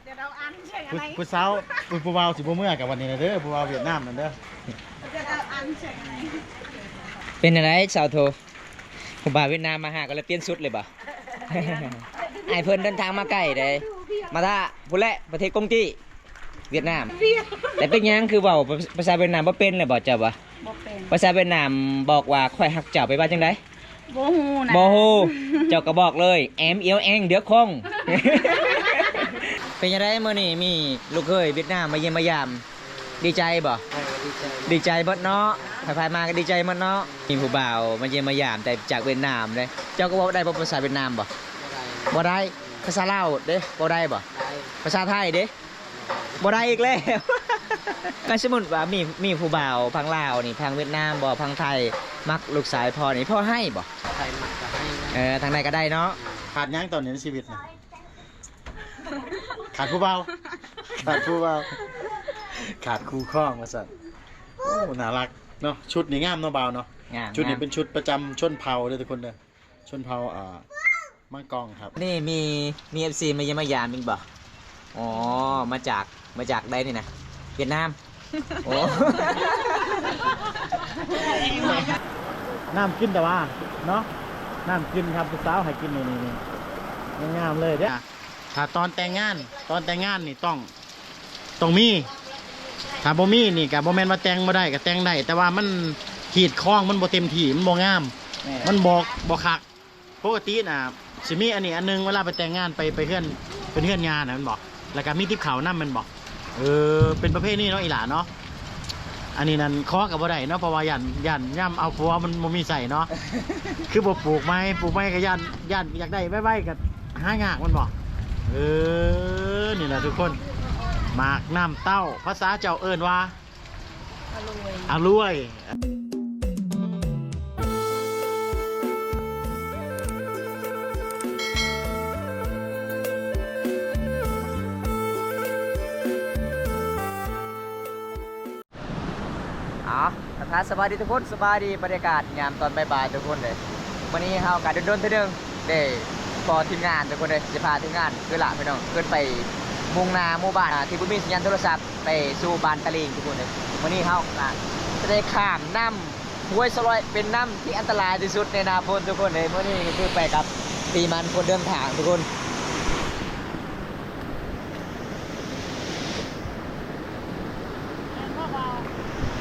ຜູ້ ຜູ້ສາວ ຜູ້ ຜູ້ບ່າວຊິບໍ່ເມືອກັບວັນນີ້ນະເດີ ຜູ້ບ່າວຫວຽດນາມນັ້ນເດີ. ເປັນຈັ່ງໃດສາວໂທ ຜູ້ບ່າວຫວຽດນາມມາຫາກໍເລີຍປ່ຽນຊຸດເລີຍບໍ່? ອ້າຍເພິ່ນເດີນທາງມາໄກເດ້ ມາຖ້າພຸ້ນແຫຼະ ປະເທດກົງກີ ຫວຽດນາມ. ແຕ່ເປັນຫຍັງຄືເວົ້າພາ ພາສາຫວຽດນາມບໍ່ເປັນເລີຍບໍ່ເຈົ້າວ່າ? ບໍ່ເປັນ. ພາສາຫວຽດນາມບອກວ່າ ຂ້ອຍຮັກເຈົ້າ ແປວ່າຈັ່ງໃດ? ບໍ່ຮູ້ນະ. ບໍ່ຮູ້. ເຈົ້າກໍບອກເລີຍ ແອມ ອຽວ ແອງ ເດືອກ ຄອງ. ເປັນຈັ່ງໃດມື້ນີ້ມີລູກເຂີຍຫວຽດນາມມາຢ້ຽມມາຢາມ ດີໃຈບໍ່? ເອີ ດີໃຈ ດີໃຈເບິດເນາະ. ໃຜໆມາກໍດີໃຈເບິດເນາະ. ມີຜູ້ບ່າວມາຢ້ຽມມາຢາມແຕ່ຈາກຫວຽດນາມເດ້. ເຈົ້າກໍເວົ້າໄດ້ບໍ່ພາສາຫວຽດນາມບໍ່? ບໍ່ໄດ້. ບໍ່ໄດ້. ພາສາລາວເດ້ ເວົ້າໄດ້ບໍ່? ໄດ້. ພາສາໄທເດ້? ບໍ່ໄດ້ອີກແລ້ວ. ຄັນສົມມຸດວ່າມີ ມີຜູ້ບ່າວທາງລາວນີ້ ທາງຫວຽດນາມບໍ່ ທາງໄທ ມັກລູກຊາຍພໍ່ນີ້ ພໍ່ໃຫ້ບໍ່? ໃຜມັກກໍໃຫ້ນະ. ເອີ ທາງໃດກໍໄດ້ເນາະ. ຂາດຫຍັງຕອນນີ້ໃນຊີວິດນີ້? ຂາດຜູ້ບ່າວ ຂາດຜູ້ບ່າວ ຂາດຄູ່ຄອງວ່າຊັ້ນ. ໂອ້ ໜ້າລັກເນາະ. ຊຸດນີ້ງາມເນາະບ່າວເນາະ. ງາມ. ຊຸດນີ້ເປັນຊຸດປະຈຳຊົນເຜົ່າເດີທຸກຄົນເດີ. ຊົນເຜົ່າ ອ່າ ມັງກອງຄັບ. ນີ້ມີ ມີເອັຟຊີມາຢ້ຽມມາຢາມອີກບໍ່? ອໍ ມາຈາກ ມາຈາກໃດນີ້ນະ? ຫວຽດນາມ. ໂອ້ ນ້ຳກິນແຕ່ວ່າເນາະ ນ້ຳກິນຄັບ ຜູ້ສາວໃຫ້ກິນນີ້ ນີ້ ນີ້ ງາມໆເລີຍເດ້. ຖ້າຕອນແຕ່ງງານ ຕອນແຕ່ງງານນີ້ຕ້ອງ ຕ້ອງມີ. ຖ້າບໍ່ມີນີ້ກະບໍ່ແມ່ນວ່າແຕ່ງບໍ່ໄດ້ ກະແຕ່ງໄດ້ ແຕ່ວ່າມັນ ຮີດຄອງມັນບໍ່ເຕັມທີ່ ມັນບໍ່ງາມ. ແມ່ນ. ມັນບໍ່ ບໍ່ຄັກ. ປົກກະຕິນະ ຊິມີອັນນີ້ອັນໜຶ່ງ ເວລາໄປແຕ່ງງານ ໄປ ໄປເຮືອນ ເປັນເຮືອນຍ່ານະ ແມ່ນບໍ່? ແລ້ວກະມີຕິບເຂົ້ານຳແມ່ນບໍ່? ເອີ ເປັນປະເພນີເນາະ ອີ່ຫຼ້າເນາະ. ອັນນີ້ນັ້ນຂໍກໍບໍ່ໄດ້ເນາະ ເພາະວ່າຢ້ານ ຢ້ານຍາມເອົາຜົວມັນບໍ່ມີໃຊ້ເນາະ. ຄືບໍ່ປູກໃໝ່ ປູກໃໝ່ກໍຢ້ານ ຢ້ານຢາກໄດ້ໄວໆກໍຫາຍາກແມ່ນບໍ່? ເອີ ນີ້ແຫຼະທຸກຄົນ ໝາກນ້ຳເຕົ້າ ພາສາເຈົ້າເອີ້ນວ່າ ອະລວຍ ອະລວຍ. ເອົາ ທັກທາຍສະບາຍດີທຸກຄົນ ສະບາຍດີ ບັນຍາກາດຍາມຕອນບ່າຍໆ ທຸກຄົນເດີ. ມື້ນີ້ເຮົາກະດົນໆເທື່ອໜຶ່ງ ໄດ້ພໍ້ທີມງານທຸກຄົນເດີ ຊິພາທີມງານຄືລະພີ່ນ້ອງ ຂຶ້ນໄປມຸງໜ້າໝູ່ບ້ານ ອ່າ ທີ່ບໍ່ມີສັນຍານໂທລະສັບ ໄປສູ່ບ້ານຕະລິງທຸກຄົນເດີ. ມື້ນີ້ເຮົາກະຈະໄດ້ຂ້າມນ້ຳຫ້ວຍສະຫຼອຍ ເປັນນ້ຳທີ່ອັນຕະລາຍທີ່ສຸດໃນໜ້າຝົນທຸກຄົນເດີ. ມື້ນີ້ກໍຄືໄປກັບທີມງານຄົນເດີນທາງທຸກຄົນ.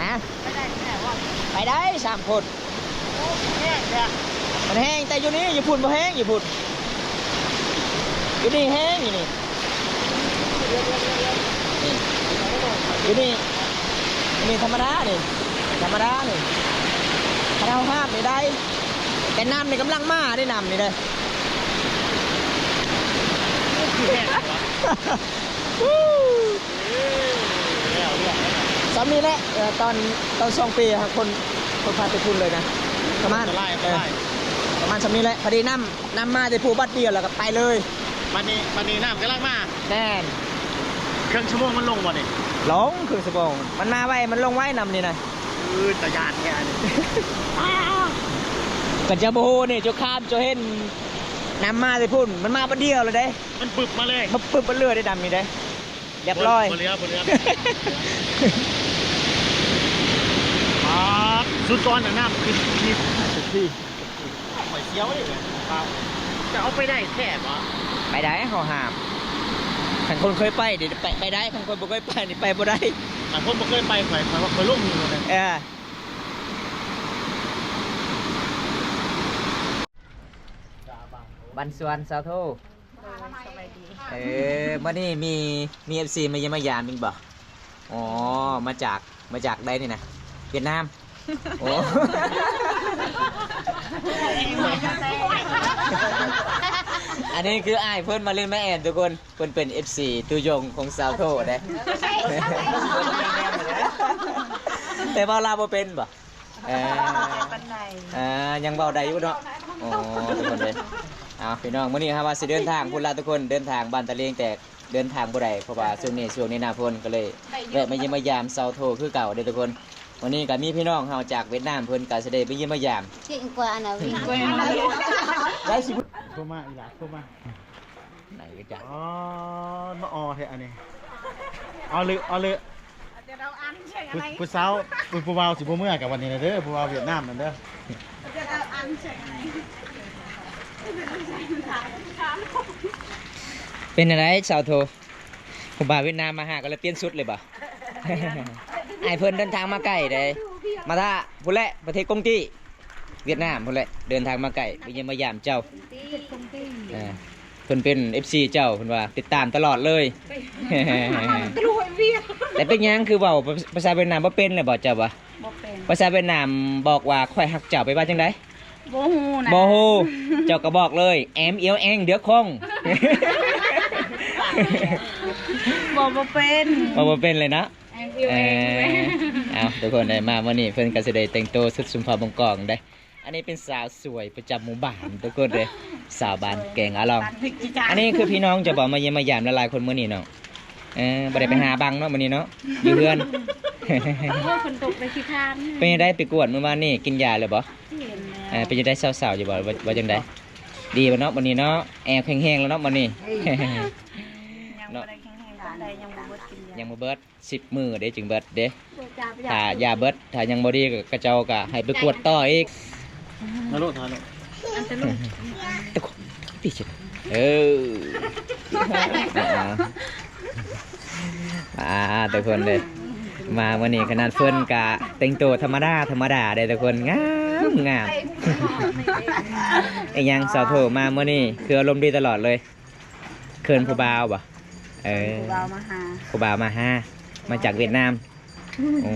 ຮະ? ໄປໄດ້ແທ້ບໍ່? ໄປໄດ້ສາມຄົນ. ໂອ້ ແຮງແທ້. ມັນແຮງ ແຕ່ຢູ່ນີ້ ຢູ່ພຸ້ນບໍ່ແຮງ ຢູ່ພຸ້ນ. ຢູ່ນີ້ແຮງ ຢູ່ນີ້ ນີ້ ຢູ່ນີ້ ນີ້ທຳມະດານີ້ ທຳມະດານີ້ ຄັນເຮົາຫ້າມນີ້ໄດ້ ແຕ່ນ້ຳນີ້ກຳລັງມາເດ້ ນ້ຳນີ້ເດ້. ສ່ຳນີ້ແຫຼະ ເອີ ຕອນ ຕອນສອງປີ ຫາຄົນ ຄົນພາໄປພຸ້ນເລີຍນະ ປະມານ ອັນຕະລາຍ ເອີ ອັນຕະລາຍ ປະມານສ່ຳນີ້ແຫຼະ. ພໍດີນ້ຳ ນ້ຳມາແຕ່ພູບັດດຽວ ແລ້ວກໍໄປເລີຍ. ບັດນີ້ ບັດນີ້ນ້ຳກຳລັງມາ. ແມ່ນ. ເຄິ່ງຊົ່ວໂມງມັນລົງບໍ່ນີ້? ລົງເຄິ່ງຊົ່ວໂມງ. ມັນມາໄວ ມັນລົງໄວ ນ້ຳນີ້ນະ. ເອີ ຕາຢ້ານແທ້ນີ້. ຄັນເຈົ້າບໍ່ຮູ້ນີ້ ເຈົ້າຂ້າມ ເຈົ້າເຫັນນ້ຳມາແຕ່ພຸ້ນ ມັນມາບັດດຽວເລີຍເດ້. ມັນປຶບມາເລີຍ. ມັນປຶບມາເລີຍເດ້ ນ້ຳນີ້ເດ້. ຮຽບຮ້ອຍ ບໍ່ເຫຼືອ ບໍ່ເຫຼືອ. ປາດ ສຸດຕອນໜ້ານ້ຳຂຶ້ນອີກ. ຂ້ອຍສຽວເດ້ ຈະເອົາໄປໄດ້ແທ້ບໍ່? ໄປໄດ້ ເຮົາຫ້າມ. ຄັນຄົນເຄີຍໄປເດ້ ໄປ ໄປໄດ້ ຄັນຄົນບໍ່ເຄີຍໄປນີ້ໄປບໍ່ໄດ້. ຄັນຄົນບໍ່ເຄີຍໄປ ຂ້ອຍ ຂ້ອຍວ່າຂ້ອຍລົງຢູ່ເລີຍ. ເອີ. ບ້ານສວນສາວໂທ. ໂດຍ ສະບາຍດີ. ເອີ ມື້ນີ້ມີ ມີເອັຟຊີມາຢ້ຽມມາຢາມອີກບໍ່? ອໍ ມາຈາກ ມາຈາກໃດນີ້ນະ? ຫວຽດນາມ. ໂອ້ ອັນນີ້ຄືອ້າຍເພິ່ນມາຫຼິ້ນມາແອນທຸກຄົນ ເພິ່ນເປັນເອັຟຊີຕູຍົງຂອງສາວໂທເດ້. ແຕ່ເວົ້າລາວບໍ່ເປັນບໍ່? ເອີ ເວົ້າໄດ້ປານໃດ ເອີ ຍັງເວົ້າໄດ້ຢູ່ເນາະ. ອໍ ທຸກຄົນເດ້. ເອົາ ພີ່ນ້ອງ ມື້ນີ້ເຮົາວ່າຊິເດີນທາງພຸ້ນລະທຸກຄົນ ເດີນທາງບ້ານຕະເລງ ແຕ່ເດີນທາງບໍ່ໄດ້ ເພາະວ່າຊ່ວງນີ້ ຊ່ວງນີ້ໜ້າຝົນ ກໍເລີຍແວະມາຢ້ຽມມາຢາມສາວໂທຄືເກົ່າເດ້ທຸກຄົນ. ມື້ນີ້ກໍມີພີ່ນ້ອງເຮົາຈາກຫວຽດນາມ ເພິ່ນກໍຊິໄດ້ມາຢ້ຽມມາຢາມ. ເກັ່ງກວ່າອັນນະ ເກັ່ງກວ່າອັນນະ. ໄດ້ຊິ ໂທມາ ອີ່ຫຼ້າ ໂທມາ. ໄດ້ຄືກັນ. ອໍ ມາອໍແທ້ອັນນີ້. ເອົາເລີຍ ເອົາເລີຍ. ຜູ້ ຜູ້ສາວ ຜູ້ ຜູ້ບ່າວຊິບໍ່ເມືອກັບວັນນີ້ນະເດີ ຜູ້ບ່າວຫວຽດນາມນັ້ນເດີ. ເປັນຈັ່ງໃດສາວໂທ? ຜູ້ບ່າວຫວຽດນາມມາຫາກໍເລີຍປ່ຽນຊຸດເລີຍບໍ່? ອ້າຍເພິ່ນເດີນທາງມາໄກເດ້ ມາຖ້າພຸ້ນແຫຼະ ປະເທດກົງຕີ ຫວຽດນາມພຸ້ນແຫຼະ ເດີນທາງມາໄກ ໄປຢ້ຽມມາຢາມເຈົ້າ. ເອີ ເພິ່ນເປັນເອັຟຊີເຈົ້າ ເພິ່ນວ່າຕິດຕາມຕະຫຼອດເລີຍ. ແຕ່ເປັນຫຍັງຄືເວົ້າພາສາຫວຽດນາມບໍ່ເປັນແລ້ວບໍ່ ເຈົ້າວ່າ? ບໍ່ເປັນ. ພາສາຫວຽດນາມບອກວ່າ ຂ້ອຍຮັກເຈົ້າ ແປວ່າຈັ່ງໃດ? ບໍ່ຮູ້ນະ. ບໍ່ຮູ້. ເຈົ້າກໍບອກເລີຍ Em yêu anh được không? ບໍ່ ບໍ່ເປັນ. ບໍ່ ບໍ່ເປັນເລີຍເນາະ. ເອີ ເອົາ ທຸກຄົນເອີຍ ມາມື້ນີ້ເພິ່ນກໍຊິໄດ້ແຕ່ງໂຕຊຸດຊຸມເຜົ່າມົງກອງເດ້. ອັນນີ້ເປັນສາວສວຍປະຈຳໝູ່ບ້ານ ທຸກຄົນເອີຍ ສາວບ້ານແກງອາລອງ. ອັນນີ້ຄືພີ່ນ້ອງເຈົ້າບໍ່ ມາຢ້ຽມມາຢາມຫຼາຍໆຄົນມື້ນີ້ເນາະ. ເອີ ບໍ່ໄດ້ໄປຫາບັງເນາະມື້ນີ້ເນາະ ຢູ່ເຮືອນ. ໂອ້ຍ ຝົນຕົກເລີຍຂີ້ຄ້ານ. ເປັນຈັ່ງໃດ ໄປກວດມື້ວານນີ້ ກິນຢາແລ້ວບໍ່? ເອີ ເປັນຈັ່ງໃດ ເຊົາໆຢູ່ບໍ່ ວ່າ ວ່າຈັ່ງໃດ? ດີບໍ່ເນາະມື້ນີ້ເນາະ ແອວແຂງແຮງແລ້ວເນາະມື້ນີ້. ຍັງບໍ່ໄດ້ແຂງແຮງປານໃດ ຍັງບໍ່ເບິດກິນຢາ ຍັງບໍ່ເບິດ. ສິບມື້ເດ້ຈຶ່ງເບິດເດ້ ຖ້າຢາເບິດ ຖ້າຍັງບໍ່ດີກໍ ເຂົາເຈົ້າກໍໃຫ້ໄປກວດຕໍ່ອີກ. ມາໂລດ ມາໂລດ. ເອີ ອ່າໆ ທຸກຄົນເດ້ ມາມື້ນີ້ຂະໜາດເພິ່ນກະແຕ່ງໂຕທຳມະດາ ທຳມະດາເດ້ທຸກຄົນ ງາມ ງາມ. ອີຫຍັງ ສາວໂທ ມາມື້ນີ້ຄືອາລົມດີຕະຫຼອດເລີຍ? ເຂີນຜູ້ບ່າວບໍ່? ເອີ ຜູ້ບ່າວມາຫາ ຜູ້ບ່າວມາຫາ ມາຈາກຫວຽດນາມ. ໂອ້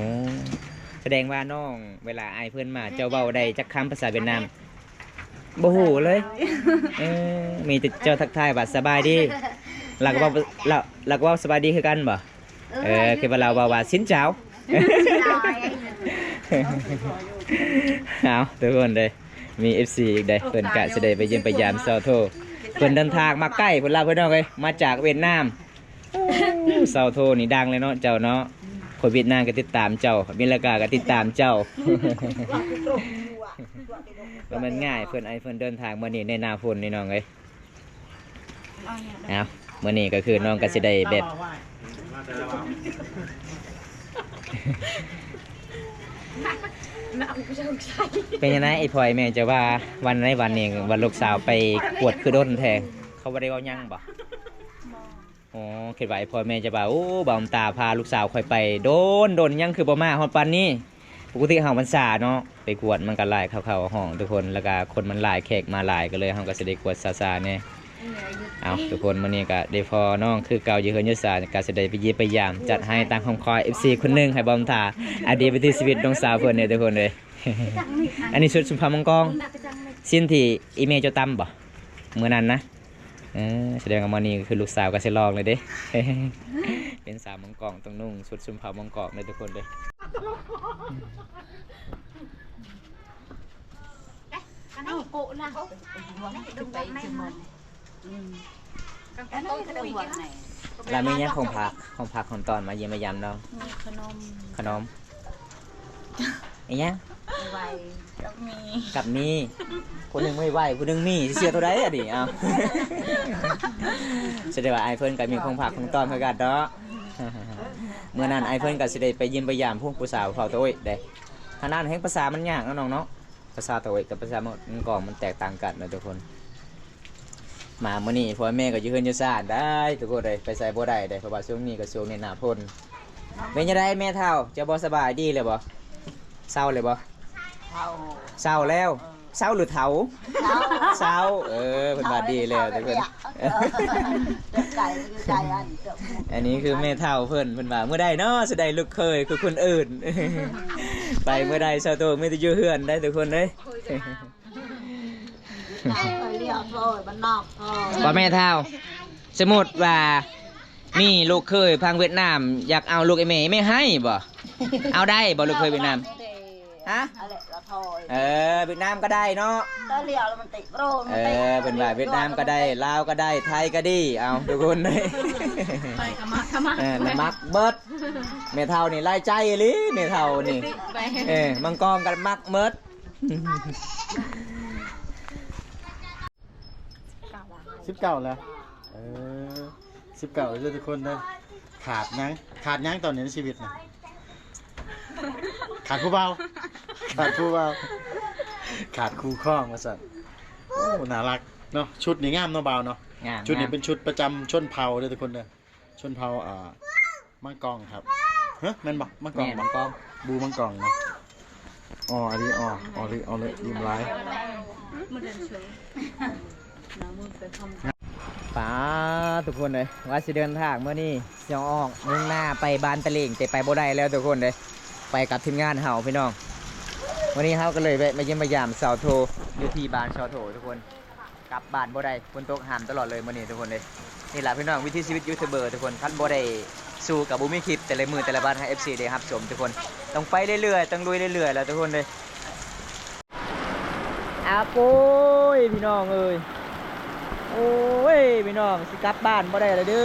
ສະແດງວ່ານ້ອງ ເວລາອ້າຍເພິ່ນມາ ເຈົ້າເວົ້າໄດ້ຈັກຄຳພາສາຫວຽດນາມ? ບໍ່ຮູ້ເລີຍ. ເອີ ມີແຕ່ເຈົ້າທັກທາຍວ່າ ສະບາຍດີ ລາວກໍເວົ້າ ລາວ ລາວກໍເວົ້າສະບາຍດີຄືກັນບໍ່? ເອີ ຄືວ່າລາວເວົ້າວ່າ ຊິນເຈົ້າ. ເອົາ ທຸກຄົນເດ້ ມີເອັຟຊີອີກເດ້ ເພິ່ນກະຊິໄດ້ໄປຢ້ຽມໄປຢາມສາວໂທ. ເພິ່ນເດີນທາງມາໄກພຸ້ນລະ ພີ່ນ້ອງເອີຍ ມາຈາກຫວຽດນາມ. ໂອ້ ສາວໂທນີ້ດັງເລີຍເນາະ ເຈົ້າເນາະ. ຄົນຫວຽດນາມກໍຕິດຕາມເຈົ້າ ອາເມລິກາກໍຕິດຕາມເຈົ້າ. ບໍ່ແມ່ນງ່າຍ ເພິ່ນ ໄອ້ເພິ່ນເດີນທາງມື້ນີ້ໃນໜ້າຝົນ ພີ່ນ້ອງເອີຍ. ເອົາ ມື້ນີ້ກໍຄືນ້ອງກໍຊິໄດ້ແບບ ເປັນຈັ່ງໃດ ອີ່ພໍ່ອີ່ແມ່ເຈົ້າວ່າ ວັນໃດວັນນີ້ ວ່າລູກສາວໄປກວດຄືດົນແທ້ ເຂົາບໍ່ໄດ້ເວົ້າຫຍັງບໍ່? ອໍ ຄິດວ່າອີ່ພໍ່ແມ່ຈະວ່າ ໂອ້ ບ່າວນ້ຳຕາພາລູກສາວຂ້ອຍໄປດົນໆ ຍັງຄືບໍ່ມາຮອດປານນີ້. ປົກກະຕິເຮົາພັນສາເນາະ ໄປກວດມັນກໍຫຼາຍເຂົ້າໆຫ້ອງທຸກຄົນ ແລ້ວກໍຄົນມັນຫຼາຍ ແຂກມາຫຼາຍ ກໍເລີຍເຮົາກໍຊິໄດ້ກວດຊ້າໆແດ່. ເອົາ ທຸກຄົນ ມື້ນີ້ກໍໄດ້ພໍ້ນ້ອງຄືເກົ່າ ຢູ່ເຮືອນຢູ່ຊານ ກໍຊິໄດ້ໄປຢ້ຽມໄປຢາມ ຈັດໃຫ້ຕາມຄຳຂໍເອັຟຊີຄົນໜຶ່ງ ໃຫ້ບ່າວນ້ຳຕາ ອັນນີ້ເປັນທີ່ຊີວິດນ້ອງສາວເພິ່ນເດ້ທຸກຄົນເດ້. ອັນນີ້ຊຸດຊຸມເຜົ່າມົງກອງ ຊິນທີ່ອີ່ແມ່ເຈົ້າຕຳບໍ່ ມື້ນັ້ນນະ? ເອີ ສະແດງວ່າມື້ນີ້ຄືລູກສາວກໍຊິລອງເລີຍເດ້ ເປັນສາວມົງກອງຕ້ອງນຸ່ງຊຸດຊຸມເຜົ່າມົງກອງເດ້ທຸກຄົນເດ້. ອັນນີ້ໂກະລະ ລະມີຫຍັງຂອງຝາກ ຂອງຝາກຂອງຕ້ອນມາຢ້ຽມມາຢາມເນາະ? ມີຂະໜົມ ຂະໜົມ ອີຫຍັງ? ໄວ ກັບໝີ່ ກັບໝີ່ ຜູ້ໜຶ່ງໄວໆ ຜູ້ໜຶ່ງໝີ່ ຊິເຊື່ອໂຕໃດອັນນີ້? ເອົ້າ ສະແດງວ່າອ້າຍເພິ່ນກໍມີຂອງຝາກຂອງຕ້ອນຄືກັນເນາະ. ມື້ນັ້ນອ້າຍເພິ່ນກໍຊິໄດ້ໄປຢ້ຽມໄປຢາມຜູ້ ຜູ້ສາວເຜົ່າຕາໂອ້ຍເດ້. ຂະໜາດແຮ່ງພາສາມັນຍາກເນາະນ້ອງເນາະ ພາສາຕາໂອ້ຍກັບພາສາເມືອງກອງມັນແຕກຕ່າງກັນເນາະທຸກຄົນ. ມາມື້ນີ້ພໍ່ແມ່ກໍຢູ່ເຮືອນຢູ່ຊານໄດ໋ທຸກຄົນເອີຍ ໄປໃສບໍ່ໄດ້ເດ້ ເພາະວ່າຊ່ວງນີ້ກໍຊ່ວງນີ້ໜ້າຝົນ. ເປັນຈັ່ງໃດແມ່ເຖົ້າ ເຈົ້າບໍ່ສະບາຍດີແລ້ວບໍ່? ເຊົາແລ້ວບໍ່? ເຊົາ ເຊົາແລ້ວ ເອີ ເຊົາຫຼືເຖົ້າ? ເຊົາ ເຊົາ ເອີ ເພິ່ນວ່າດີແລ້ວທຸກຄົນ. ອັນນີ້ຄືແມ່ເຖົ້າເພິ່ນ ເພິ່ນວ່າ ມື້ໃດເນາະຊິໄດ້ລູກເຂີຍຄືຄົນອື່ນ ໄປບໍ່ໄດ້ ຊາວໂຕມີແຕ່ຢູ່ເຮືອນໄດ໋ທຸກຄົນເອີຍ. ໄປລ້ຽວໂພດ ບ້ານນອກໂພດ. ວ່າແມ່ເຖົ້າ ສົມມຸດວ່າມີລູກເຂີຍທາງຫວຽດນາມ ຢາກເອົາລູກໃຫ້ແມ່ ແມ່ໃຫ້ບໍ່? ເອົາໄດ້ບໍ່ລູກເຂີຍຫວຽດນາມ? ຮະ? ເອີ ຫວຽດນາມກໍໄດ້ເນາະ. ເອີ ເພິ່ນວ່າຫວຽດນາມກໍໄດ້ ລາວກໍໄດ້ ໄທກໍດີ. ເອົາ ທຸກຄົນ ໄປກໍມັກ ກໍມັກ ເອີ ມັກເບິດ. ແມ່ເຖົ້ານີ້ຫຼາຍໃຈອີ່ຫຼີ ແມ່ເຖົ້ານີ້ ເອີ ມັງກອງກໍມັກເບິດ. ສິບເກົ້າແລ້ວ. ເອີ ສິບເກົ້າເດີທຸກຄົນເດີ. ຂາດຫຍັງ? ຂາດຫຍັງຕອນນີ້ໃນຊີວິດນະ? ຂາດຜູ້ບ່າວ ຂາດຜູ້ບ່າວ ຂາດຄູ່ຄອງວ່າຊັ້ນ. ໂອ້ ໜ້າລັກເນາະ. ຊຸດນີ້ງາມເນາະບ່າວເນາະ. ງາມ ຊຸດນີ້ ງາມ ເປັນຊຸດປະຈຳຊົນເຜົ່າເດີທຸກຄົນເດີ. ຊົນເຜົ່າ ອ່າ ມັງກອງຄັບ. ຮະ ແມ່ນບໍ່? ມັງກອງ ແມ່ນ ບໍ່? ມັງກອງ ບູມັງກອງເນາະ. ອໍ ອັນນີ້ ອໍ ອໍ ເລີຍ ອໍ ເລີຍ ອີ່ມຫຼາຍ. ປ້າ ທຸກຄົນເອີຍ ວ່າຊິເດີນທາງມື້ນີ້ ຊິອອກມຸ່ງໜ້າໄປບ້ານຕະເລງ ແຕ່ໄປບໍ່ໄດ້ແລ້ວທຸກຄົນເອີຍ. ໄປກັບທີມງານເຮົາພີ່ນ້ອງ. ມື້ນີ້ເຮົາກໍເລີຍແວະມາຢ້ຽມມາຢາມສາວໂທ ຢູ່ທີ່ບ້ານສາວໂທທຸກຄົນ. ກັບບ້ານບໍ່ໄດ້ ຝົນຕົກຫ້າມຕະຫຼອດເລີຍມື້ນີ້ທຸກຄົນເອີຍ. ນີ້ລະພີ່ນ້ອງ ວິຖີຊີວິດຢູທູບເບີທຸກຄົນ ຄັນບໍ່ໄດ້ສູ້ກໍບໍ່ມີຄລິບແຕ່ລະມື້ແຕ່ລະວັນໃຫ້ເອັຟຊີໄດ້ຮັບຊົມທຸກຄົນ. ຕ້ອງໄປເລື້ອຍໆ ຕ້ອງລຸຍເລື້ອຍໆລະທຸກຄົນເອີຍ. ອາໂກຍ ພີ່ນ້ອງເອີຍ ໂອ້ຍ ພີ່ນ້ອງ ຊິກັບບ້ານບໍ່ໄດ້ລະເດີ.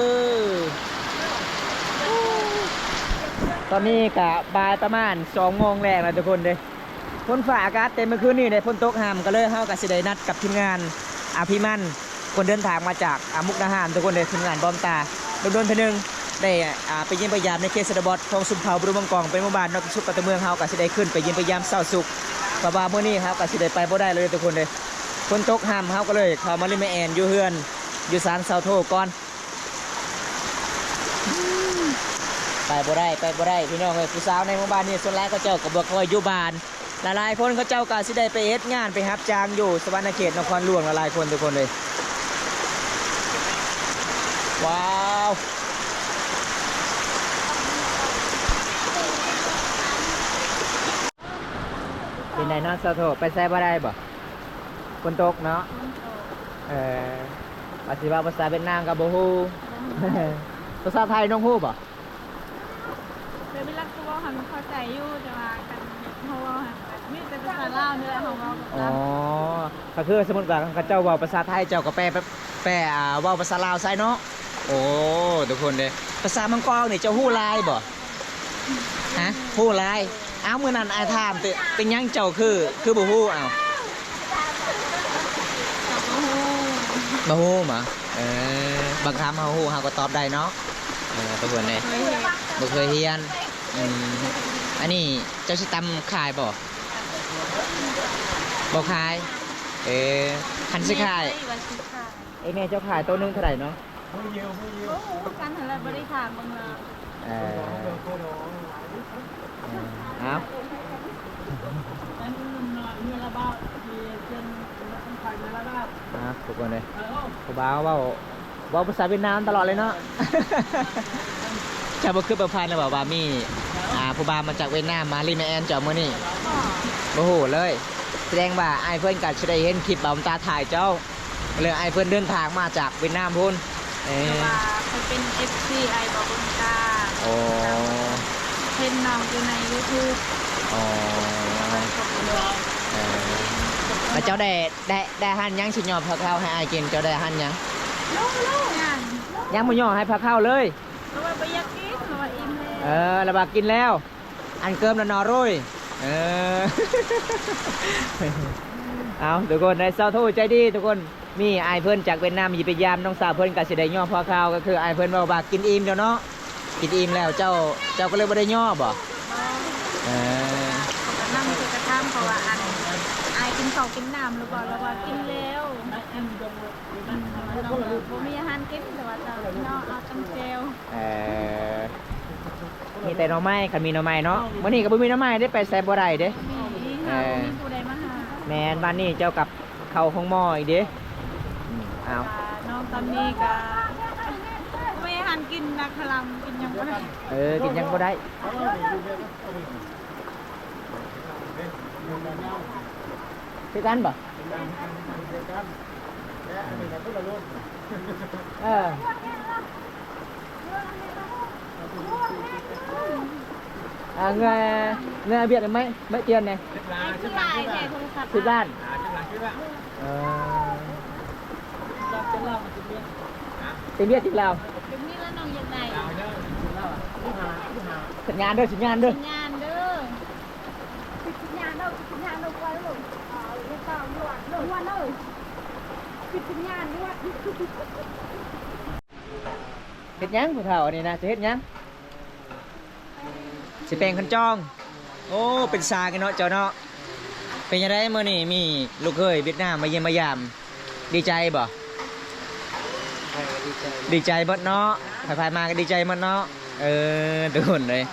ຕອນນີ້ກະບ່າຍປະມານສອງໂມງແລງລະທຸກຄົນເດີ. ຝົນຟ້າອາກາດ ແຕ່ມື້ຄືນນີ້ໄດ້ຝົນຕົກຫ້າມ ກໍເລີຍເຮົາກໍຊິໄດ້ນັດກັບທີມງານ ອາ ພິມັນ ຄົນເດີນທາງມາຈາກ ອາ ມຸກດາຫານທຸກຄົນເດີ. ທີມງານບອມຕາ ດົນໆເທື່ອໜຶ່ງໄດ້ ອາ ໄປຢ້ຽມໄປຢາມໃນເຂດຊົນນະບົດຂອງຊົນເຜົ່າບຣູມັງກອງ ເປັນໝູ່ບ້ານນອກສຸກກັບຕົວເມືອງ. ເຮົາກໍຊິໄດ້ຂຶ້ນໄປຢ້ຽມໄປຢາມເຊົ້າສຸກ ເພາະວ່າມື້ນີ້ເຮົາກໍຊິໄດ້ໄປບໍ່ໄດ້ເລີຍທຸກຄົນເດີ. ຝົນຕົກຫ້າມ ເຮົາກໍເລີຍເຂົ້າມາລິມແອນຢູ່ເຮືອນ ຢູ່ສານເຊົ້າໂທກ່ອນ. ໄປບໍ່ໄດ້ ໄປບໍ່ໄດ້ ພີ່ນ້ອງເອີຍ. ຜູ້ສາວໃນໝູ່ບ້ານນີ້ ສ່ວນຫຼາຍເຂົາເຈົ້າກໍບໍ່ຄ່ອຍຢູ່ບ້ານ. ຫຼາຍໆຄົນເຂົາເຈົ້າກໍຊິໄດ້ໄປເຮັດງານ ໄປຮັບຈ້າງຢູ່ສະຫວັນນະເຂດນະຄອນຫຼວງ ຫຼາຍໆຄົນທຸກຄົນເລີຍ. ວ້າວ ເປັນໃດເນາະ ສາວໂທ ໄປໃສບໍ່ໄດ້ບໍ່? ຝົນຕົກເນາະ. ເອີ ວ່າຊິເວົ້າພາສາຫວຽດນາມກໍບໍ່ຮູ້. ພາສາໄທນ້ອງຮູ້ບໍ່? ແບບເວລາເຂົາເວົ້າຫັ້ນເຂົ້າໃຈຢູ່ ແຕ່ວ່າຄັນເຮົາເວົ້າຫັ້ນ ມີແຕ່ພາສາລາວນີ້ແຫຼະເຮົາເວົ້າກັບ ອໍ ລາວ. ກໍຄືສົມມຸດວ່າເຂົາເຈົ້າເວົ້າພາສາໄທ ເຈົ້າກໍແປ ແປ ອ່າ ເວົ້າພາສາລາວໃສ່ເນາະ. ໂອ້ ທຸກຄົນເດ້ ພາສາມັງກອງນີ້ເຈົ້າຮູ້ຫຼາຍບໍ່? ຮະ ຮູ້ຫຼາຍ. ອ້າວ ມື້ນັ້ນອ້າຍຖາມ ເປັນ ເປັນຫຍັງເຈົ້າຄື ຄືບໍ່ຮູ້? ອ້າວ ບໍ່ຮູ້ ບໍ່ຮູ້ບໍ? ເອີ ບາງຄຳເຮົາຮູ້ເຮົາກໍຕອບໄດ້ເນາະ. ເອີ ທຸກຄົນເດ້ ບໍ່ເຄີຍຮຽນ ບໍ່ເຄີຍຮຽນ. ອືມ ອັນນີ້ເຈົ້າຊິຕຳຂາຍບໍ່? ບໍ່ຂາຍ. ເອີ ຄັນຊິຂາຍ ວ່າຊິຂາຍ ເອີ ແມ່ເຈົ້າຂາຍໂຕໜຶ່ງເທົ່າໃດເນາະ? ບໍ່ຮູ້ຄືກັນຫັ້ນແຫຼະ ບໍ່ໄດ້ຖາມເບິ່ງລະ. ເອີ ເອີ ເອົາ ເອີ ທຸກຄົນເອີຍ ຜູ້ບ່າວເວົ້າ ເວົ້າພາສາຫວຽດນາມຕະຫຼອດເລີຍເນາະ. ເຈົ້າບໍ່ຄິດບໍ່ຝັນເລີຍວ່າ ວ່າມີ ອ່າ ຜູ້ບ່າວມາຈາກຫວຽດນາມມາຫຼິ້ນມາແອນເຈົ້າມື້ນີ້? ບໍ່ ບໍ່ຮູ້ເລີຍ. ສະແດງວ່າອ້າຍເພິ່ນກໍຊິໄດ້ເຫັນຄລິບບ່າວບຸນຕາຖ່າຍເຈົ້າ ແລ້ວອ້າຍເພິ່ນເດີນທາງມາຈາກຫວຽດນາມພຸ້ນ. ເອີ ເພາະວ່າເພິ່ນເປັນເອັຟຊີອ້າຍບ່າວບຸນຕາ. ໂອ້ ເຫັນນ້ອງຢູ່ໃນຢູທູບ. ອໍ ເອີ ແລ້ວເຈົ້າໄດ້ ໄດ້ ໄດ້ອາຫານຫຍັງຊິຍໍພວກເຮົາໃຫ້ອ້າຍກິນ? ເຈົ້າໄດ້ອາຫານຫຍັງ? ຍັງ ຍັງບໍ່ຍໍໃຫ້ພວກເຮົາເລີຍ. ລາວວ່າບໍ່ຢາກກິນ ລາວວ່າອີ່ມແລ້ວ. ເອີ ລາວວ່າກິນແລ້ວ ອັນເກີມລະນໍໂຣຍ. ເອີ ເອົາ ທຸກຄົນ ໄດ້ສາວໂທໃຈດີທຸກຄົນ. ມີອ້າຍເພິ່ນຈາກຫວຽດນາມຊິໄປຢາມນ້ອງສາວເພິ່ນ ກໍຊິໄດ້ຍໍພວກເຮົາ ກໍຄືອ້າຍເພິ່ນເວົ້າວ່າກິນອີ່ມແລ້ວເນາະ. ກິນອີ່ມແລ້ວ ເຈົ້າ ເຈົ້າກໍເລີຍບໍ່ໄດ້ຍໍບໍ? ບໍ່. ເອີ ເຂົາກໍນັ່ງເຂົາກໍຖາມເຂົາວ່າ ອັນ ອ້າຍກິນເຂົ້າກິນນ້ຳຫຼືບໍ່? ລາວວ່າກິນແລ້ວ. ອືມ ບໍ່ມີອາຫານກິນ ແຕ່ວ່າເຈົ້າເນາະ ເອົາຕຳແຈ່ວ. ເອີ ມີແຕ່ໜໍ່ໄມ້ ຄັນມີໜໍ່ໄມ້ເນາະ. ມື້ນີ້ກໍບໍ່ມີໜໍ່ໄມ້ເດ້ ໄປໃສບໍ່ໄດ້ເດ້. ບໍ່ມີ ເອີ ບໍ່ມີຜູ້ໃດມາຫາ. ແມ່ນ ບາດນີ້ເຈົ້າກັບເຂົ້າໂຮງໝໍອີກເດ້. ອືມ ເອົາ ນ້ອງຕອນນີ້ກໍບໍ່ມີອາຫານກິນນະ ຄະລຳ ກິນຫຍັງບໍ່ໄດ້. ເອີ ກິນຫຍັງບໍ່ໄດ້. ຄືກັນບໍ່? ເອີ ອ່າ ເງື່ອ ເງື່ອວຽກໄມ້ ໄມ້ຕຽນນີ້ ຊິບລ້ານ ສິບລ້ານ. ເອີ ເປັນວຽກຕິດລາວ. ເປັນນີ້ລະນ້ອງຢາກໄດ້. ສັນຍານເດີ ສັນຍານເດີ ສັນຍານເດີ. ປິດສັນຍານເດີ ປິດສັນຍານເດີ ຄວາຍເອີຍ. ເອີ ຢ່າເວົ້າ ຍວດ ຍວດເອີຍ. ປິດສັນຍານ ຍວດ. ເຮັດຫຍັງຜູ້ເຖົ້າອັນນີ້ນະ? ຈະເຮັດຫຍັງ? ຊິແປງຄັນຈອງ. ໂອ້ ເປັນຊ່າງເນາະເຈົ້າເນາະ. ເປັນຈັ່ງໃດມື້ນີ້ມີລູກເຂີຍຫວຽດນາມມາຢ້ຽມມາຢາມ ດີໃຈບໍ່? ໃຜກໍດີໃຈ ດີໃຈເບິດເນາະ. ໃຜໆມາກໍດີໃຈເບິດເນາະ. ເອີ ທຸກຄົນເອີຍ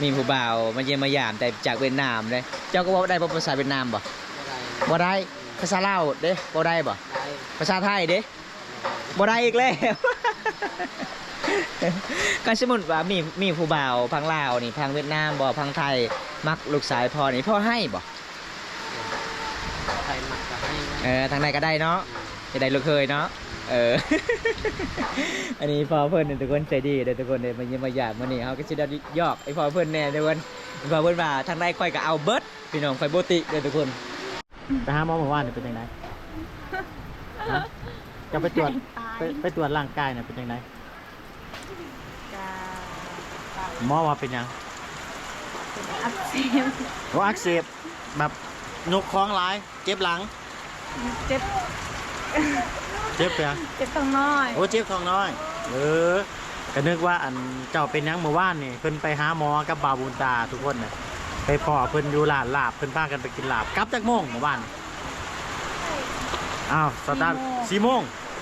ມີຜູ້ບ່າວມາຢ້ຽມມາຢາມແຕ່ຈາກຫວຽດນາມເດ້. ເຈົ້າກໍເວົ້າໄດ້ບໍ່ພາສາຫວຽດນາມບໍ່? ບໍ່ໄດ້ ບໍ່ໄດ້. ພາສາລາວເດ້ ເວົ້າໄດ້ບໍ່? ໄດ້. ພາສາໄທເດ້? ບໍ່ໄດ້ອີກແລ້ວ. ຄັນສົມມຸດວ່າມີ ມີຜູ້ບ່າວພັງລາວນີ້ ພັງຫວຽດນາມບໍ່ ພັງໄທ ມັກລູກສາວພໍ່ນີ້ ພໍ່ໃຫ້ບໍ່? ໃຜມັກກໍໃຫ້. ເອີ ທາງໃດກໍໄດ້ເນາະ ຈະໄດ້ລູກເຂີຍເນາະ. ເອີ ອັນນີ້ພໍ່ເພິ່ນນີ້ ທຸກຄົນໃຈດີເດີ ທຸກຄົນເດີ ມາຢ້ຽມມາຢາມ. ມື້ນີ້ເຮົາກໍຊິໄດ້ຢອກໄອ້ພໍ່ເພິ່ນແດ່ ທຸກຄົນ. ພໍ່ເພິ່ນວ່າທາງໃດຂ້ອຍກໍເອົາເບິດ ພີ່ນ້ອງ ຂ້ອຍບໍ່ຕິເດີ ທຸກຄົນ. ໄປຫາໝໍມື້ວານນີ້ເປັນຈັ່ງໃດ? ຮະ? ເຈົ້າໄປຕວດ ໄປ ໄປຕວດຮ່າງກາຍນະເປັນຈັ່ງໃດ? ກະ ໝໍວ່າເປັນຫຍັງ? ອັກເສບ. ໂອ້ ອັກເສບ ແບບຍົກຂອງຫຼາຍ ເຈັບຫຼັງ? ເຈັບ ເຈັບຫຍັງ? ເຈັບທ້ອງນ້ອຍ. ໂອ້ ເຈັບທ້ອງນ້ອຍ. ເອີ ກໍນຶກວ່າອັນເຈົ້າເປັນຫຍັງມື້ວານນີ້. ເພິ່ນໄປຫາໝໍກັບບ່າວບຸນຕາ ທຸກຄົນນະ ໄປພໍ້ເພິ່ນຢູ່ຮ້ານລາບ ເພິ່ນພາກັນໄປກິນລາບ. ກັບຈັກໂມງມື້ວານ? ອ້າວ ສະຕາດ ສີ່ໂມງ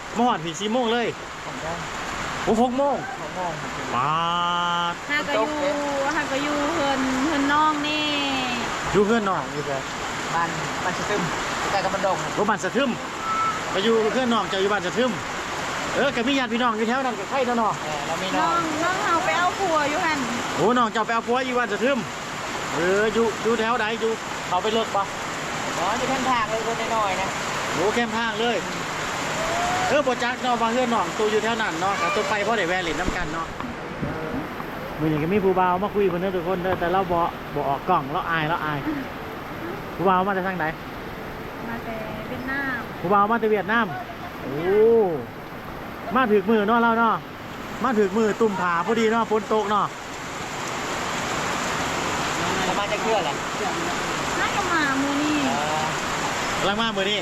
ສີ່ໂມງ ມາຮອດພີ້ສີ່ໂມງເລີຍ. ໂອ້ ຫົກໂມງ ຫົກໂມງ. ປາດ ຫາກໍຢູ່ ຫາກໍຢູ່ເຮືອນ ເຮືອນນ້ອງນີ້. ຢູ່ເຮືອນນ້ອງຢູ່ໃສ? ບ້ານ ບ້ານສະທຶມ ໃກ້ກັບບ້ານດົງ. ໂອ້ ບ້ານສະທຶມ. ໄປຢູ່ເຮືອນນ້ອງເຈົ້າຢູ່ບ້ານສະທຶມ. ເອີ ກໍມີຍາດພີ່ນ້ອງຢູ່ແຖວນັ້ນກໍໃກ້ແລ້ວເນາະ. ເອີ ລາວມີນ້ອງ ນ້ອງ ນ້ອງເຮົາໄປເອົາຜົວຢູ່ຫັ້ນ. ໂອ້ ນ້ອງເຈົ້າໄປເອົາຜົວຢູ່ບ້ານສະທຶມ. ເອີ ຢູ່ ຢູ່ແຖວໃດ? ຢູ່ ເຂົາໄປລົດບໍ່? ອໍ ຢູ່ແຄມທາງເລີຍ ລົດນ້ອຍໆນະ. ໂອ້ ແຄມທາງເລີຍ. ເອີ ບໍ່ຈັກເນາະວ່າເຮືອນນ້ອງໂຕຢູ່ແຖວນັ້ນເນາະ ກໍໂຕໄປພໍໄດ້ແວ່ຫຼິ້ນນຳກັນເນາະ. ມື້ນີ້ກໍມີຜູ້ບ່າວມາຄຸຍເພິ່ນເດີທຸກຄົນເດີ ແຕ່ລາວບໍ່ ບໍ່ອອກກ້ອງ ລາວອາຍ ລາວອາຍ. ຜູ້ບ່າວມາແຕ່ທາງໃດ? ມາແຕ່ຫວຽດນາມ. ຜູ້ບ່າວມາແຕ່ຫວຽດນາມ. ໂອ້ ມາຖືກມື້ເນາະລາວເນາະ. ມາຖືກມື້ ຕຸ່ມຜ້າພໍດີເນາະ ຝົນຕົກເນາະ. ລາວມາຈັກເທື່ອແລ້ວ? ໜ້າຈະມາມື້ນີ້. ເອີ ກຳລັງມາມື້ນີ້.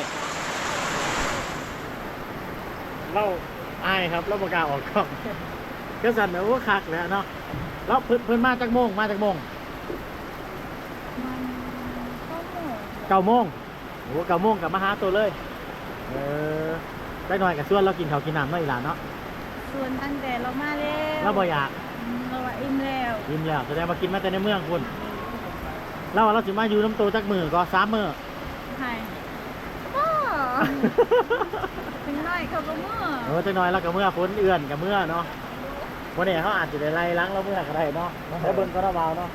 ລາວອາຍຄັບ ລາວບໍ່ກ້າອອກກ້ອງ. ຈັ່ງຊັ້ນ ໂອ້ ຄັກແຫຼະເນາະ. ລາວ ເພິ່ນ ເພິ່ນມາຈັກໂມງ? ມາຈັກໂມງ? ປະມານເກົ້າໂມງ. ເກົ້າໂມງ. ໂອ້ ເກົ້າໂມງກໍມາຫາໂຕເລີຍ. ເອີ ຈັກໜ້ອຍກໍຊວນລາວກິນເຂົ້າກິນນ້ຳເນາະ ອີ່ຫຼ້າເນາະ. ຊວນຕັ້ງແຕ່ລາວມາແລ້ວ. ລາວບໍ່ຢາກ? ອືມ ລາວວ່າອີ່ມແລ້ວ. ອີ່ມແລ້ວ ສະແດງວ່າກິນມາແຕ່ໃນເມືອງພຸ້ນ. ລາວວ່າລາວຊິມາຢູ່ນຳໂຕຈັກມື້ກໍ? ສາມມື້. ໃຜ? ບໍ່ ຈັກໜ້ອຍເຂົາກໍເມືອ. ເອີ ຈັກໜ້ອຍລາວກໍເມືອ ຝົນເອື້ອນກໍເມືອເນາະ. ມື້ນີ້ເຮົາອາດຈະໄດ້ໄລ່ຫຼັງລາວເມືອກໍໄດ້ເນາະ. ໄປເບິ່ງກ່ອນເນາະ ບ່າວເນາະ.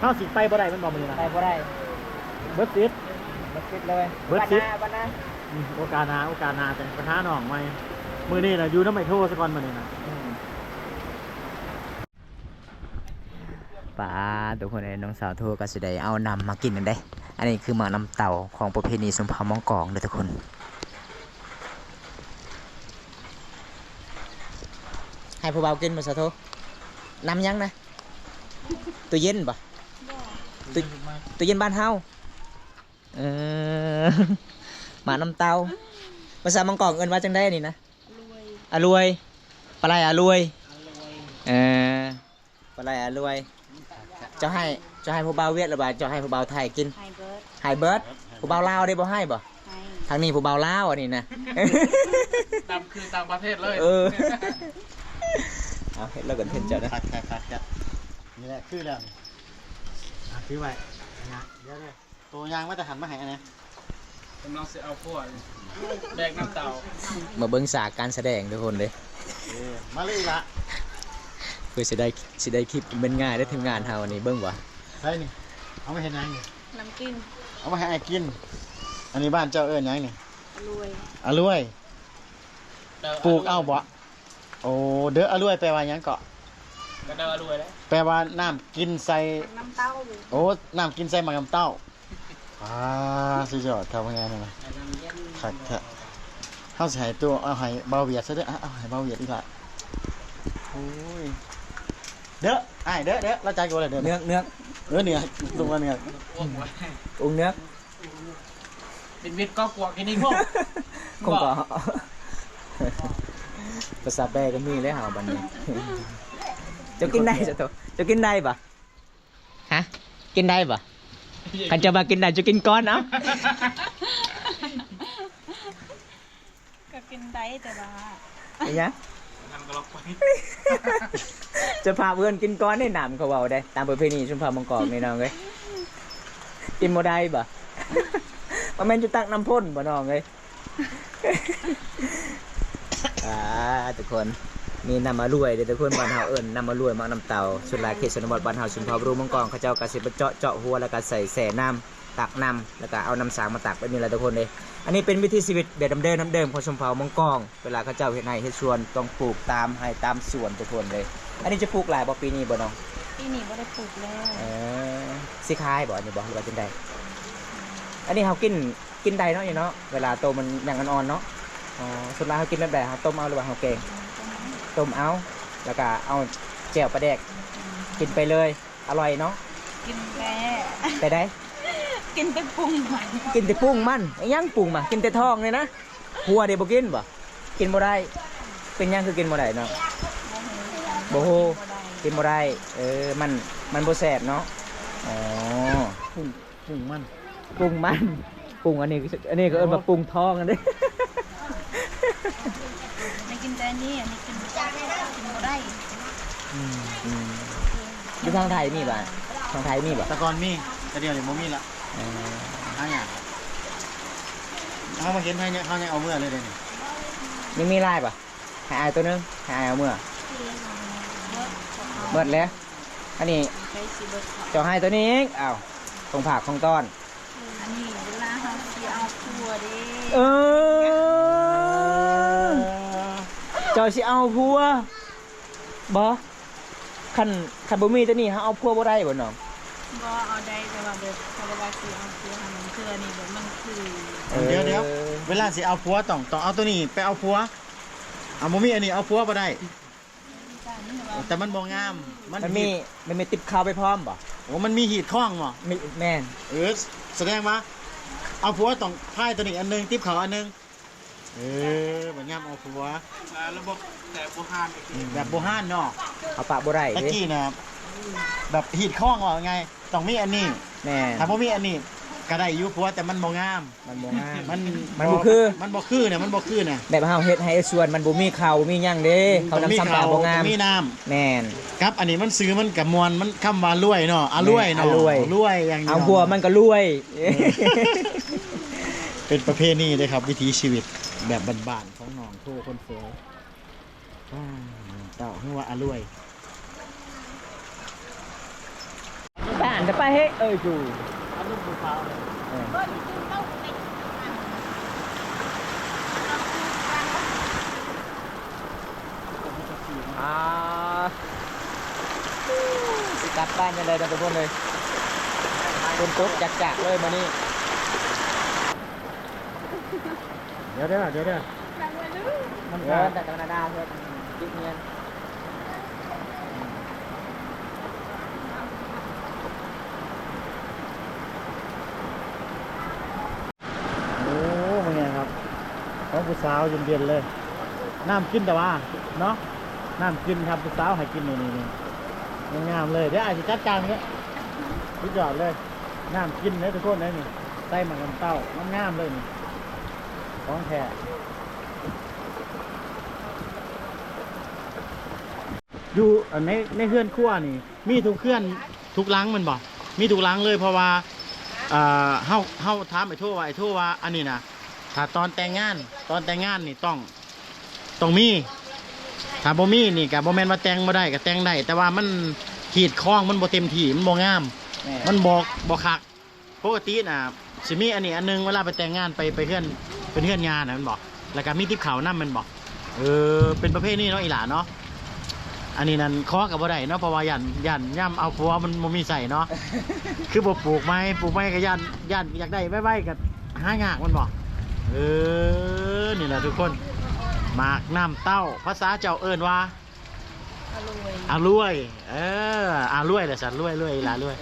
ເຮົາຊິໄປບໍ່ໄດ້ແມ່ນບໍ່ມື້ນີ້ນະ? ໄປບໍ່ໄດ້. ເບິດສິດ. ເບິດສິດເລີຍ. ເບິດສິດ. ບັດໜ້າ ບັດໜ້າ. ອືມ ໂອກາດໜ້າ ໂອກາດໜ້າຈັ່ງໄປຫານ້ອງໃໝ່. ມື້ນີ້ນະຢູ່ນຳໄອ້ໂທຊະກ່ອນມື້ນີ້ນະ. ອືມ. ປາດ ທຸກຄົນເອີຍ ນ້ອງສາວໂທກໍຊິໄດ້ເອົານ້ຳມາກິນນັ້ນເດ້. ອັນນີ້ຄືໝາກນ້ຳເຕົ້າຂອງປະເພນີຊົນເຜົ່າມອງກອງເດີທຸກຄົນ. ໃຫ້ຜູ້ບ່າວກິນບໍ່ສາວໂທ? ນ້ຳຫຍັງນະ? ຕູ້ເຢັນບໍ່? ຕູ້ ຕູ້ເຢັນບ້ານເຮົາ. ເອີ ໝາກນ້ຳເຕົ້າ. ພາສາມອງກອງເອີ້ນວ່າຈັ່ງໃດອັນນີ້ນະ? ອາລວຍ. ອາລວຍ. ປາໄຫຼອາລວຍ. ອາລວຍ. ເອີ ປາໄຫຼອາລວຍ. ເຈົ້າໃຫ້ ເຈົ້າໃຫ້ຜູ້ບ່າວຫວຽດ ຫຼືວ່າເຈົ້າໃຫ້ຜູ້ບ່າວໄທກິນ? ໃຫ້ເບິດ. ໃຫ້ເບິດ. ຜູ້ບ່າວລາວເດ້ ບໍ່ໃຫ້ບໍ່? ໃຫ້. ທາງນີ້ຜູ້ບ່າວລາວອັນນີ້ນະ. ດຳຄືຕ່າງປະເທດເລີຍ. ເອີ ເອົາ ເຮັດແລ້ວກັນເຫັນເຈົ້ານະ. ຄັກໆໆ ນີ້ແຫຼະຄືແລ້ວນີ້. ອ່າ ຖືໄວ້ນະ ດຽວເດີ. ໂຕຍ່າງມາແຕ່ຫັ້ນມາໃຫ້ອັນນີ້ ກຳລັງຊິເອົາພວກແບກນ້ຳເຕົ້າ. ມາເບິ່ງສາກການສະແດງທຸກຄົນເດ້. ເອີ ມາເລີຍລະ ເພື່ອຊິໄດ້ ຊິໄດ້ຄລິບແມ່ນງ່າຍເດ້ ທີມງານເຮົານີ້. ເບິ່ງບໍ່ ໃສ່ນີ້ ເອົາມາເຮັດຫຍັງນີ້? ນ້ຳກິນ. ເອົາມາໃຫ້ອ້າຍກິນ. ອັນນີ້ບ້ານເຈົ້າເອີ້ນຫຍັງນີ້? ອາລວຍ. ອາລວຍ. ປູກເອົາບໍ່? ໂອ້ ເດີ ອາລວຍແປວ່າຫຍັງເກາະ? ກະເດີ ອາລວຍເດ້ ແປວ່ານ້ຳກິນໃສ່ ນ້ຳເຕົ້າ. ໂອ້ ນ້ຳກິນໃສ່ໝາກນ້ຳເຕົ້າ. ອ່າ ສຸດຍອດຄັບ ງານນີ້ນະ ຄັກແທ້. ເຮົາຊິໃຫ້ໂຕ ເອົາໃຫ້ບ່າວຫວຽດຊະເດີ. ເອົາ ເອົາໃຫ້ບ່າວຫວຽດອີກລະ. ໂອ້ຍ ເດີ ອ້າຍເດີ ເດີ ລາວຈ່າຍກ່ອນເດີ. ເໜືອກ ເໜືອກ. ເອີ ເໜືອກ ລົງມາເໜືອກ. ອົງເໜືອກ. ເປັນເວດກໍກວກແຄ່ນີ້ ຄົງກໍ ຄົງກໍ. ພາສາແປກໍມີແລ້ວເຮົາບັດນີ້. ເຈົ້າກິນໄດ້ ເຈົ້າໂຕ ເຈົ້າກິນໄດ້ບໍ່? ຮະ? ກິນໄດ້ບໍ່? ຄັນເຈົ້າວ່າກິນໄດ້ ເຈົ້າກິນກ່ອນເອົາ. ກໍກິນໄດ້ ແຕ່ວ່າ ອີຫຍັງ? ເຈົ້າພາບເອີ້ນກິນກ່ອນເດ້ ນ້ຳເຂົາເວົ້າເດ້ ຕາມປະເພນີຊົນເຜົ່າມົງກອງນີ້ ນ້ອງເອີຍ. ກິນບໍ່ໄດ້ບໍ່? ບໍ່ແມ່ນຢູ່ຕັກນ້ຳພົ້ນບໍ່ ນ້ອງເອີຍ? ອ່າ ທຸກຄົນ ມີນ້ຳອາລວຍເດ້ທຸກຄົນ ບ້ານເຮົາເອີ້ນນ້ຳອາລວຍ ໝາກນ້ຳເຕົ້າ. ສ່ວນຫຼາຍເຂດຊົນນະບົດບ້ານເຮົາ ຊົນເຜົ່າບຣູມົງກອງ ເຂົາເຈົ້າກໍຊິໄປເຈາະ ເຈາະຫົວ ແລ້ວກໍໃສ່ແຊ່ນ້ຳ ຕັກນ້ຳ ແລ້ວກໍເອົານ້ຳສາງມາຕັກແບບນີ້ແຫຼະທຸກຄົນເດ້. ອັນນີ້ເປັນວິຖີຊີວິດແບບດຳເດີມ ດຳເດີມຂອງຊົນເຜົ່າມົງກອງ ເວລາເຂົາເຈົ້າເຮັດໄຮ່ເຮັດສວນ ຕ້ອງປູກຕາມໄຮ່ຕາມສວນທຸກຄົນເດ້. ອັນນີ້ຈະປູກຫຼາຍບໍ່ ປີນີ້ບໍ່ນ້ອງ? ປີນີ້ບໍ່ໄດ້ປູກແລ້ວ. ເອີ ຊິຂາຍບໍ່ ອັນນີ້ບໍ່ ຫຼືວ່າຈັ່ງໃດ? ອັນນີ້ເຮົາກິນ ກິນໄດ້ເນາະ ນີ້ເນາະ ເວລາໂຕມັນຍັງອ່ອນໆເນາະ. ອໍ ສ່ວນຫຼາຍເຮົາກິນແບບໃດ? ເຮົາຕົ້ມເອົາ ຫຼືວ່າເຮົາແກງ? ຕົ້ມເອົາ ແລ້ວກໍເອົາແຈ່ວປາແດກ ອືມ ກິນໄປເລີຍ. ອະລ່ອຍເນາະ ກິນແຕ່ ແຕ່ໃດ? ກິນແຕ່ປຸງມັນ ກິນແຕ່ປຸງມັນ. ອີຫຍັງປຸງມັນ? ກິນແຕ່ທ້ອງນີ້ນະ. ຫົວເດບໍ່ກິນບໍ່? ກິນບໍ່ໄດ້. ເປັນຫຍັງຄືກິນບໍ່ໄດ້ນ້ອງ? ບໍ່ຮູ້ ບໍ່ຮູ້ ກິນບໍ່ໄດ້ ກິນບໍ່ໄດ້. ເອີ ມັນ ມັນບໍ່ແຊບເນາະ. ອໍ ປຸງ ປຸງມັນ ປຸງມັນ ປຸງ ອັນນີ້ ອັນນີ້ກໍເອີ້ນວ່າປຸງທ້ອງອັນນີ້. ໄດ້ກິນແຕ່ອັນນີ້ ອັນນີ້ກິນ ກິນບໍ່ໄດ້. ອືມ ອືມ ຢູ່ທາງໄທມີບໍ່? ທາງໄທມີບໍ່? ແຕ່ກ່ອນມີ ແຕ່ດຽວນີ້ບໍ່ມີລະ. ເອີ ຫາຍາກ. ເຮົາມາເຫັນ ເຮົາຍັງ ເຮົາຍັງເອົາເມືອເລີຍເດ້ນີ້. ຍັງມີຫຼາຍບໍ່? ໃຫ້ອ້າຍໂຕໜຶ່ງ ໃຫ້ອ້າຍເອົາເມືອ. ເບິດແລ້ວ. ອັນນີ້ເຈົ້າໃຫ້ໂຕນີ້ອີກ. ອ້າວ ຂອງຝາກຂອງຕ້ອນ. ອັນນີ້ເວລາເຮົາຊິເອົາຜົວເດ້. ເອີ ເຈົ້າຊິເອົາຜົວບໍ່? ຄັນ ຄັນບໍ່ມີໂຕນີ້ ເຮົາເອົາຜົວບໍ່ໄດ້ບໍ່ນ້ອງ? ບໍ່ ເອົາໄດ້ ແຕ່ວ່າແບບ ເຂົາບອກວ່າຊິເອົາຜົວຫັ້ນ ເທື່ອນີ້ແບບມັນຄື ເອີ ດຽວ ດຽວ ເວລາຊິເອົາຜົວຕ້ອງ ຕ້ອງເອົາໂຕນີ້ໄປເອົາຜົວ. ເອົາ ບໍ່ມີອັນນີ້ເອົາຜົວບໍ່ໄດ້. ແຕ່ມັນບໍ່ງາມ ມັນ ມັນມີ ມີ ມັນມີຕິບເຂົ້າໄປພ້ອມບໍ່? ໂອ້ ມັນມີຮີດຄອງບໍ່? ມີ ແມ່ນ. ເອີ ສະແດງວ່າເອົາຜົວຕ້ອງພາຍໂຕນີ້ອັນໜຶ່ງ ຕິບເຂົ້າອັນໜຶ່ງ. ເອີ ບັດຍາມເອົາຜົວ ອ່າ ລະບົບແບບບູຮານ ອືມ ແບບບູຮານເນາະ ເອົາປະບໍ່ໄດ້ເດ້. ຕະກີ້ນະ ແບບຮີດຄອງ ເວົ້າງ່າຍໆ ຕ້ອງມີອັນນີ້. ແມ່ນ. ຖ້າບໍ່ມີອັນນີ້ກໍໄດ້ຢູ່ຜົວ ແຕ່ມັນບໍ່ງາມ. ມັນບໍ່ງາມ ມັນ ມັນບໍ່ຄື ມັນບໍ່ຄືນະ ມັນບໍ່ຄືນະ. ແບບເຮົາເຮັດໄຮ່ເຮັດສວນ ມັນບໍ່ມີເຂົ້າ ບໍ່ມີຫຍັງເດ້ ເຂົ້ານ້ຳຊຳປາບໍ່ງາມ ຕ້ອງມີເຂົ້າ ຕ້ອງມີນ້ຳ. ແມ່ນ. ກັບອັນນີ້ມັນຊື່ມັນກໍມ່ວນ ມັນຄຳວ່າລວຍເນາະ ອາລວຍເນາະ ແມ່ນ ອາລວຍ ລວຍຢ່າງດຽວ. ເອົາຜົວມັນກໍລວຍ. ເອີ ເປັນປະເພນີເດ້ຄັບ ວິຖີຊີວິດແບບບ້ານໆຂອງນ້ອງໂທຄົນສວຍ. ອ່າ ເຕົ້າ ຫຼືວ່າອາລວຍ. ບ້ານຈະໄປເຮັດ ເອີ ຢູ່ ເອີ ອ່າ ຊິກັບບ້ານຈັ່ງໃດເນາະທຸກຄົນເອີຍ. ຝົນຕົກຈັກໆເລີຍມື້ນີ້. ດຽວເດີ ດຽວເດີ ມັນ ເອີ ກໍ ແຕ່ທຳມະດາເຮັດ ຕິດຮຽນ. ໂອ້ ເບິ່ງແນ່ຄັບ ຂອງຜູ້ສາວເຢັນໆເລີຍ. ນ້ຳກິນແຕ່ວ່າເນາະ ນ້ຳກິນຄັບ ຜູ້ສາວໃຫ້ກິນນີ້ ນີ້ ນີ້ ງາມໆເລີຍ. ດຽວອ້າຍຊິຈັດການເລີຍ ສຸດຍອດເລີຍ. ນ້ຳກິນເດ້ທຸກຄົນເດ້ນີ້ ໃສ່ໝາກນ້ຳເຕົ້າ ງາມໆເລີຍນີ້ ຂອງແທ້. ຢູ່ ໃນ ໃນເຮືອນຄົວນີ້ ມີທຸກເຮືອນທຸກຫຼັງແມ່ນບໍ່? ມີທຸກຫຼັງເລີຍ ເພາະວ່າ ເອີ ເຮົາ ເຮົາຖາມໄອ້ໂທວ່າ ໄອ້ໂທວ່າ ອັນນີ້ນະ ຖ້າຕອນແຕ່ງງານ ຕອນແຕ່ງງານນີ້ຕ້ອງ ຕ້ອງມີ. ຖ້າບໍ່ມີນີ້ກະບໍ່ແມ່ນວ່າແຕ່ງບໍ່ໄດ້ ກະແຕ່ງໄດ້ ແຕ່ວ່າມັນ ຮີດຄອງມັນບໍ່ເຕັມທີ່ ມັນບໍ່ງາມ ແມ່ນ ມັນບໍ່ ບໍ່ຄັກ. ປົກກະຕິນະ ຊິມີອັນນີ້ອັນໜຶ່ງ ເວລາໄປແຕ່ງງານ ໄປ ໄປເຮືອນ ເປັນເຮືອນຍ່ານະ ແມ່ນບໍ່? ແລ້ວກະມີຕິບເຂົ້ານຳແມ່ນບໍ່? ເອີ ເປັນປະເພນີເນາະ ອີ່ຫຼ້າເນາະ. ອັນນີ້ນັ້ນ ຂໍກໍບໍ່ໄດ້ເນາະ ເພາະວ່າຢ້ານ ຢ້ານຍາມເອົາຜົວມັນບໍ່ມີໃຊ້ເນາະ. ຄືບໍ່ປູກໃໝ່ ປູກໃໝ່ກໍຢ້ານ ຢ້ານຢາກໄດ້ໄວໆ ກໍຫາຍາກແມ່ນບໍ່? ເອີ ນີ້ແຫຼະທຸກຄົນ ໝາກນ້ຳເຕົ້າ ພາສາເຈົ້າເອີ້ນວ່າ ອາລວຍ ອາລວຍ. ເອີ ອາລວຍແຫຼະຊັ້ນ ລວຍ ລວຍ ອີ່ຫຼ້າລວຍ.